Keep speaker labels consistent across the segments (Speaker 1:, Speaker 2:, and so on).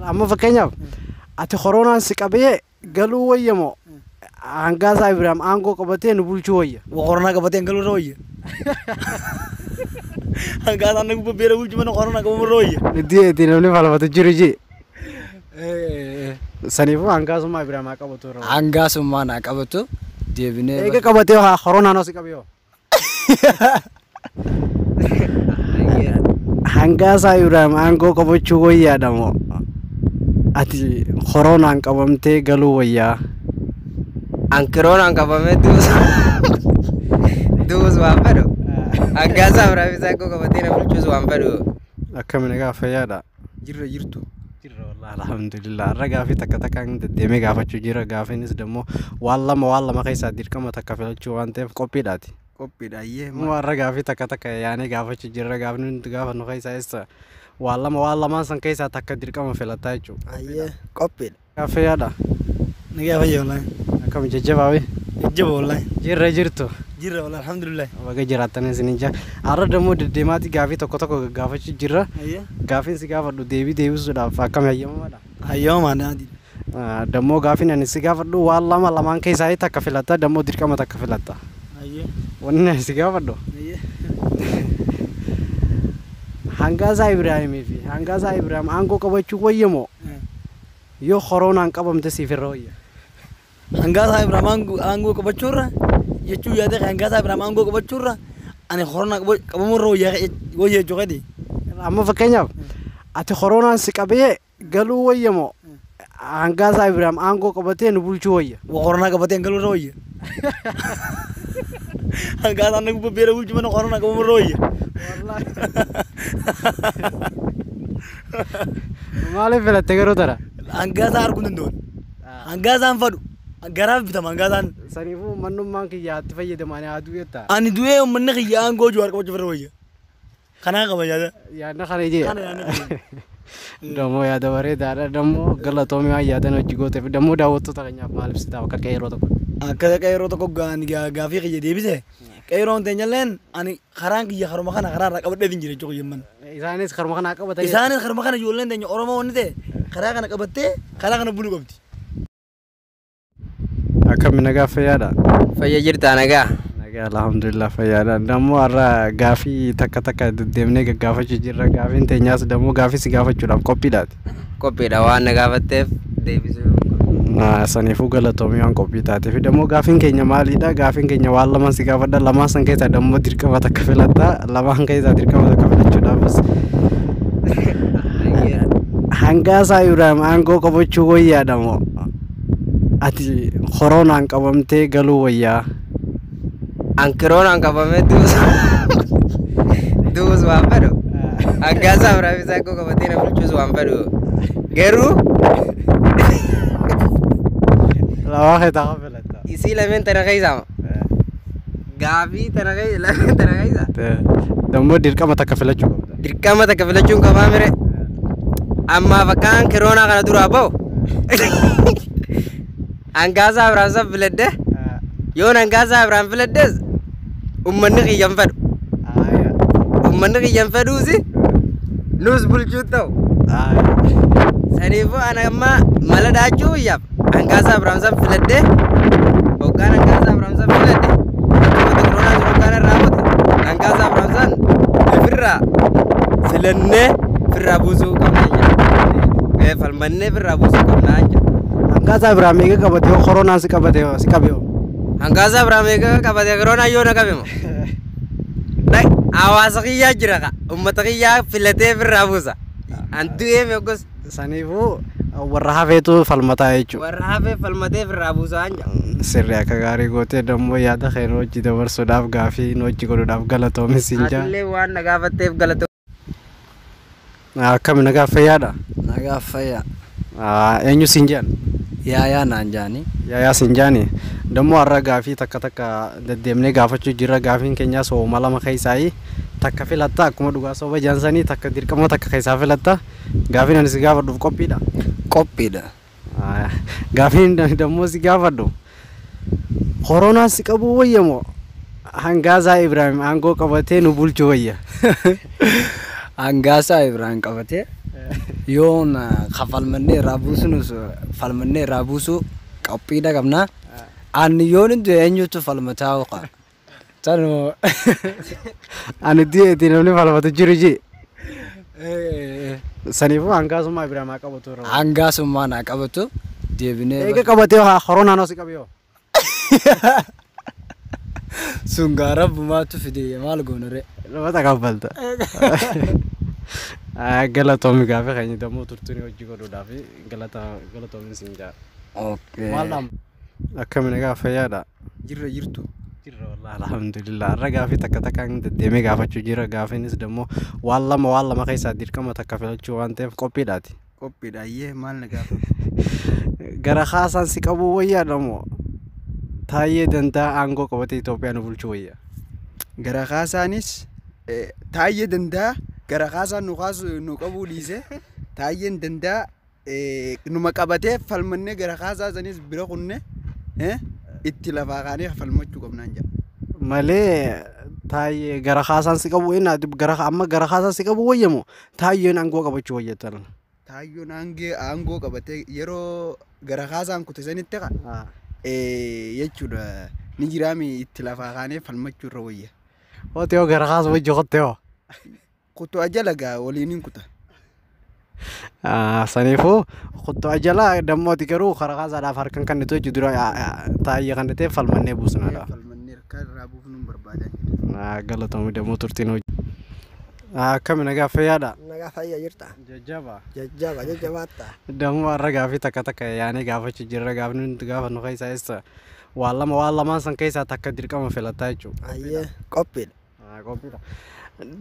Speaker 1: Amma fakkeenyaaf ati koronaan si qabee galuu wayya moo Hangaasaa Ibraahim aangoo qabatee nu bulchuu wayya?
Speaker 2: Koronaa qabatee galuu irra wayya. Hangaasaan na gubbaa beela bulchu mana koronaa qabamu irra wayya.
Speaker 1: Itti namni falmatu jiru jee. Saniifuu hangaasummaa Ibraahim haa qabatu irra wayya.
Speaker 3: Hangaasummaa naa qabatu deebinee.
Speaker 1: Eega qabatee haa koronaan hoo si qabee hoo? Hangaasaa Ibraahim aangoo qabachuu wayyaadha moo ati koronaan qabamtee galuu wayyaa?
Speaker 4: An koronaan qabamee du'us waan fedhu. Hangaasaa Ibraahim isaa aangoo qabatee na bulchus waan fedhu.
Speaker 1: Akkami nagaa fayyaadha?
Speaker 4: Jirra jirtu.
Speaker 1: Jirra wallahi alhamdulillah. Har'a gaafii takka takkaan deddeemee gaafachuu jira. Gaafiinis immoo waan lama keessaa dirqama takka filachuu waan ta'eef qophiidhaati.
Speaker 4: Qophiidha ayyee.
Speaker 1: Immoo har'a gaafii takka takka yaanee gaafachuu jirra. Gaafni nuti gaafannu keessaa eessa waan lama waan lamaan san keessaa takka dirqama filataa jechuudha.
Speaker 2: Ayyee.
Speaker 4: Qophiidha.
Speaker 1: Fayyaadha.
Speaker 2: Nagaa fayyaa wallahi.
Speaker 1: Akkam jajjabaawi?
Speaker 2: Jajjaba wallahi.
Speaker 1: Jirra jirtu.
Speaker 2: Jirra wallahi alhamdulillah.
Speaker 1: Baga jiraattan isiniin jaa. Har'a dammoo deddeemaati gaafii tokko tokko gaggaafachuu jirra.
Speaker 2: Ayyee.
Speaker 1: Gaafiin si gaafadhu deebii deebisuudhaaf akkam hayyamamaadha?
Speaker 2: Hayyamamaa naadi.
Speaker 1: Dammoo gaafiin ani si gaafadhu waan lama lamaan keessaa takka filatta dammoo dirqama takka filatta.
Speaker 2: Ayyee.
Speaker 1: Wanni ani si gaafadhu
Speaker 2: Ayyee.
Speaker 1: Hangaasaa Ibraahimii fi Hangaasaa Ibraahim aangoo qabachuu wayya moo yoo koronaan qabamte siif irra wayya?
Speaker 2: Hangaasaa Ibraahim aangoo qabachuurra jechuu yaadee hangaasaa Ibraahim aangoo qabachuurra ani koronaa qabamurra wayya jechuu qadi.
Speaker 1: Amma fakkeenyaaf ati koronaan si qabee galuu wayya moo Hangaasaa Ibraahim aangoo qabatee nu bulchuu wayya?
Speaker 2: Koronaa qabatee galuu irra wayya. Hangaasaan na gubbaa beela bulchu mana koronaa qabamurra wayya.
Speaker 1: Maaliif filatte garuu tara?
Speaker 2: Hangaasaa arguu hin danda'u. Hangaasaan fadhu. Garaaf bitama hangaasaan.
Speaker 1: Saniifuu mannummaan kiyyaatti fayyadaman haa du'e ta'a.
Speaker 2: Ani du'ee uummanni kiyya aangoo jiru harka irra wayya. Kanaa qaba yaada.
Speaker 1: Yaadna kana ijee.
Speaker 2: Kana yaadna kana.
Speaker 1: Dammoo yaada bareedaadha. Dammoo galatoomii waan yaadan hojii gooteef dammoo daawwattoota keenyaaf maal ibsitaa akka qeerroo tokko.
Speaker 2: Akka qeerroo tokko gaafii kiyya deebise. Qeerroon teenyalleen ani karaan kiyya karuma kana karaa irraa qabadhee hin jira jechuudha kiyya.
Speaker 1: Isaanis karuma kana qabatan.
Speaker 2: Isaanis karuma kana ijoolleen teenya Oromoo wanni ta'e karaa kana qabattee karaa kana buluu qabdi.
Speaker 1: Akkami nagaa fayyaadha?
Speaker 4: Fayya jirtaa nagaa.
Speaker 1: Nagaa alhamdulillah fayyaadha. Dammoo har'a gaafii takka takka deddeemnee gaggaafachuu jirra. Gaafiin teenyaas dammoo gaafii si gaafachuudhaaf qophiidhaati.
Speaker 4: Qophiidha waan na gaafatteef deebisuu.
Speaker 1: Saniifuu galatoomii waan qophii taateef dammoo gaafiin keenya maalidha? Gaafiin keenya waan lamaan si gaafadha. Lamaan san keessaa dammoo dirqama takka filatta. Lamaan keessaa dirqama takka filachuudhaafis. Hangaasaa Ibraahim aangoo qabachuu wayyaadha moo ati koronaan qabamtee galuu wayyaa?
Speaker 4: An koronaan qabamee du'us waan fedhu. Hangaasaa Ibraahim isaa aangoo qabatee na bulchus waan fedhu. Garuu
Speaker 1: Lamaan keessaa kam filatta?
Speaker 4: Isii lameen tana keessaa gaafii tana keessa lameen tana keessa.
Speaker 1: Dammoo dirqama takka filachuu qabda.
Speaker 4: Dirqama takka filachuun qabaa mire. Ammaaf akkaan koronaa kana duraa bahu. Hangaasaa Ibraahim san filadhe. Yoon hangaasaa Ibraahim filadhes uummanni kiyya hin fedhu. Uummanni kiyya hin fedhuusi nus bulchuu ta'u. Saniifuu ani amma mala dhaachuu kiyyaaf hangaasaa Ibraahim san filadhe. Hoggaan hangaasaa Ibraahim san filadhe. Akkuma koronaa sun hoggaan irraa bute hangaasaa Ibraahim san ofirraa filannee ofirraa buusuu qabna jechuudha. Falmannee ofirraa buusuu qabna jechuudha.
Speaker 1: Hangaasaa Ibraahim eega qabate yoo koronaan si qabate si qabe hoo?
Speaker 4: Hangaasaa Ibraahim eega qabate koronaan yoo na qabe moo? Hawaasa kiyyaa jira ka. Uummata kiyyaa filatee ofirraa buusa. An du'ee meeqos.
Speaker 1: Saniifuu warra hafeetu falmataa jechuudha.
Speaker 4: Warra hafee falmatee ofirraa buusa waan jedhu.
Speaker 1: Sirri akka gaarii gootee dammoo yaada kee nu hojii dabarsuudhaaf gaafii nu hojii godhuudhaaf galatoomi siin jaa.
Speaker 4: Atillee waan na gaafatteef galatoomi.
Speaker 1: Akkami nagaa fayyaadha?
Speaker 3: Nagaa fayyaa.
Speaker 1: Eenyu siin jedhan?
Speaker 3: Yaayaa naan jaani.
Speaker 1: Yaayaa siin jaani. Dammoo har'a gaafii takka takka deddeemnee gaafachuu jirra. Gaafiin keenyaas hooma lama keessaayi takka filatta akkuma dhugaa soba jaansanii takka dirqama takka keessaa filatta. Gaafiin ani si gaafadhuuf qophiidha.
Speaker 3: Qophiidha.
Speaker 1: Gaafiin ani dammoo si gaafadhu koronaan si qabuu wayya moo Hangaasaa Ibraahim aangoo qabatee nu bulchuu wayya?
Speaker 3: Hangaasaa Ibraahim qabatee Yoon kafalmannee irraa buusunus falmannee irraa buusuu qophiidha qabna. Ani yoon hin du'e eenyutu falmataa oqa. Tanuma.
Speaker 1: Ani du'eeti namni falmatu jiru jee. Saniifuu hangaasummaa Ibrahim haa qabatu irra.
Speaker 3: Hangaasummaa naa qabatu deebinee.
Speaker 1: Eega qabatee haa koronaan osoo qabe yoo.
Speaker 3: Sun gaa rabbumaatu fide maal goona ree.
Speaker 1: Nama taqabbalta. Galatoomi gaafii keenya dammoo turtuun hojii godhuudhaaf galatoomi siin jaa.
Speaker 3: Okay.
Speaker 1: Maal dhaam? Akkami nagaa fayyaadha?
Speaker 5: Jirra jirtu.
Speaker 1: Jirra wallahi alhamdulillah. Har'a gaafii takka takkaan deddeemee gaafachuu jira. Gaafiinis dammoo waan lama keessaa dirqama takka filachuu waan ta'eef qophiidhaati.
Speaker 5: Qophiidha ayyee maal na gaafa?
Speaker 1: Gara haasaan si qabuu wayyaadha moo Taayyee Danda'a aangoo qabatee Itoophiyaa nu bulchuu wayya?
Speaker 5: Gara kaasaanis Taayyee Danda'a gara kaasaan nu kaasu nu qabuu dhiise Taayyeen Danda'a numa qabatee falmannee gara kaasaa sanis bira kunne itti lafaa kaanee falmachuu qabnaan jedha.
Speaker 1: Malee Taayyee gara kaasaan si qabu inni gara amma gara kaasaan si qabu wayya moo Taayyeen aangoo qabachuu wayya talan?
Speaker 5: Taayyoon aangoo qabatee yeroo gara kaasaan kute sanitti qa jechuudha ni jiraami itti lafaa kaanee falmachuu irra wayya.
Speaker 1: Hooti yoo gara kaasa wajji hotte hoo?
Speaker 5: Kutu ajala gaa waliin hin kuta.
Speaker 1: Saniifuu kuttu ajala dammooti garuu karaa kaasaadhaaf harkan kan nuti hojii dura Taayyee kan ta'e falmannee buusnaadha.
Speaker 5: Falmannee harka irraa buufnuun barbaadan.
Speaker 1: Galatoomi dammoo turtiin hojii. Akkami nagaa fayyaadha?
Speaker 6: Nagaa fayyaa jirta.
Speaker 1: Jajjaba.
Speaker 6: Jajjaba jajjabaatta.
Speaker 1: Dammoo har'a gaafii takka takka yaanee gaafachuu jirra gaafni nuti gaafannu keessaa eessa waan lama waan lamaan san keessaa takka dirqama filataa jechuudha.
Speaker 6: Ayyee qophiidha.
Speaker 1: Qophiidha.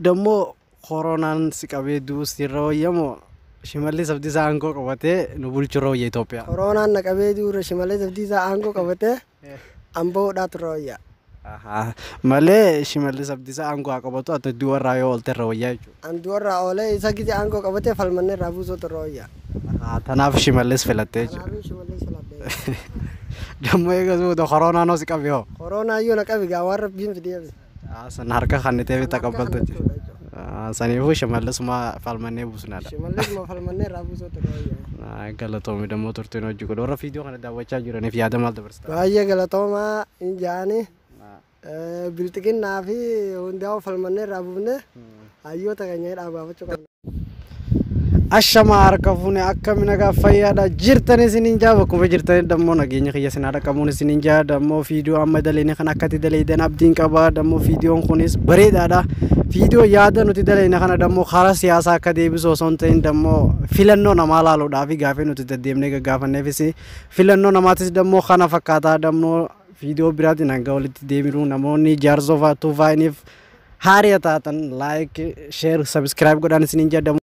Speaker 1: Dammoo koronaan si qabee du'u sirra wayya moo Shimallis Abdiisaa aangoo qabatee nu bulchuu irra wayya Itoophiyaa?
Speaker 6: Koronaan na qabee du'u Shimallis Abdiisaa aangoo qabatee amboo hodhaatu irra wayya.
Speaker 1: Malee Shimallis Abdiisaa aangoo haa qabatu ati du'a irraa yoo oolte irra wayyaa jechuudha.
Speaker 6: An du'a irraa oolee isa gizee aangoo qabatee falmannee irraa buusuutu irra wayya.
Speaker 1: Tanaaf Shimallis filattee jechuudha.
Speaker 6: Kanaafuu Shimallis filadhee.
Speaker 1: Dammoo eegas booda koronaan hoo si qabe hoo?
Speaker 6: Koronaa iyyuu na qabi gaa waan rabbiin fideef.
Speaker 1: San harka kannitee taqabbalta jechuudha. Saniifuu Shimallisuma falmannee buusnaadha.
Speaker 6: Shimallisuma falmannee irraa buusuutu irra wayya.
Speaker 1: Galatoomi dammoo turtiin hojii godhu. Warra viidiyoo kana daawwachaa jiraniif yaada maal dabarsita?
Speaker 6: Baay'ee galatoomaa hin jaani. Bilxiqinnaa fi hundaa'uu falmannee irraa buufne hayyoota keenya hidhaa baafachuu qabna.
Speaker 1: Ashamaa harka fuune akkami nagaa fayyaadha jirtan isiniin jaa bakkuma jirtanii dammoo nageenya kiyya isin haadha qabuun isiniin jaa dammoo viidiyoo amma daleene kan akkatti daleeydan abdiin qaba dammoo viidiyoon kunis bareedaadha. Viidiyoo yaada nuti daleene kana dammoo karaa siyaasaa akka deebisu osoo hin ta'in dammoo filannoo namaa laaluudhaaf gaafii nuti deddeemnee gaggaafanneefis filannoo namaatis dammoo kana fakkaataa dammoo viidiyoo biraatiin hanga walitti deeminu namoonni jaarsoo fa'aa tuufaa'iniif haariya taatan like share subscribe godhaan isiniin jedhamu.